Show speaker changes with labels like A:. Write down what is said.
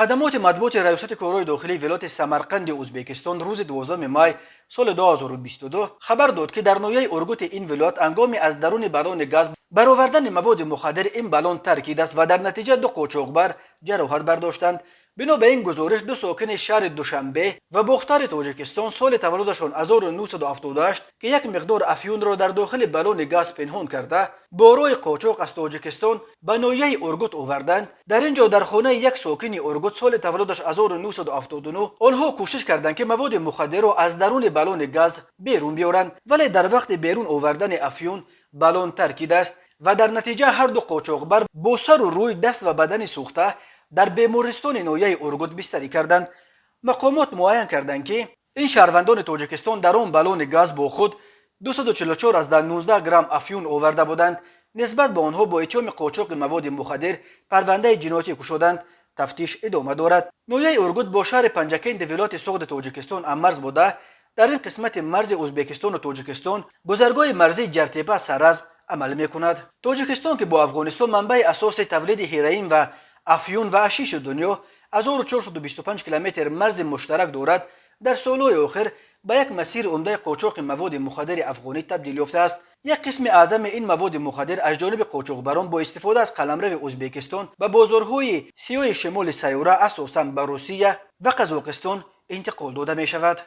A: Хадамоти матбуоти Раёсати корҳои дохилии вилояти Самарқанди Ӯзбекистон рӯзи 12 май соли 2022 хабар дод, ки дар ноҳияи Ургути ин вилоят ҳангоми аз даруни баллони газ баровардани маводи мухаддир ин баллон таркидааст ва дар натиҷа ду қочоқбар ҷароҳат бардоштанд. Бино ба ин гузориш, ду сокини шаҳри Душанбе ва Бохтари Тоҷикистон, соли таваллудашон 1978, ки як миқдор афюнро дар дохили баллони газ пинҳон карда, бо роҳи қочоқ аз Тоҷикистон ба ноҳияи Ургут оварданд. Дар ин ҷо дар хонаи як сокини Ургут, соли таваллудаш 1979, онҳо кӯшиш карданд, ки маводи мухаддирро аз даруни баллони газ берун биёранд, вале дар вақти берун овардани афюн баллон таркидааст ва дар натиҷа ҳар ду қочоқбар бо сару рӯй, даст ва бадани сӯхта дар бемористони ноҳияи Ургут бистарӣ карданд. Мақомот муайян карданд, ки ин шаҳрвандони Тоҷикистон дар он баллони газ бо худ 244,19 грамм афюн оварда буданд. Нисбат ба онҳо бо иттиҳоми қочоқи маводи мухаддир парвандаи ҷиноятӣ кушоданд, тафтиш идома дорад. Ноҳияи Ургут бо шаҳри Панҷакенди вилояти Суғди Тоҷикистон ҳаммарз буда, дар ин қисмати марзи Ӯзбекистону Тоҷикистон гузаргоҳи марзии Ҷартепа Саразм амал мекунад. Тоҷикистон, ки бо Афғонистон манбаи асоси тавлиди ҳероин ва афюн ва ҳашиши дунё 1425 километр марзи муштарак дорад, дар солҳои охир ба як масири умдаи қочоқи маводи мухаддири афғонӣ табдил ёфтааст. Як қисми аъзами ин маводи мухаддир аз ҷониби қочоқбарон бо истифода аз қаламрави Ӯзбекистон ба бозорҳои сиёҳи шимоли сайёра, асосан ба Русия ва Қазоқистон, интиқол дода мешавад.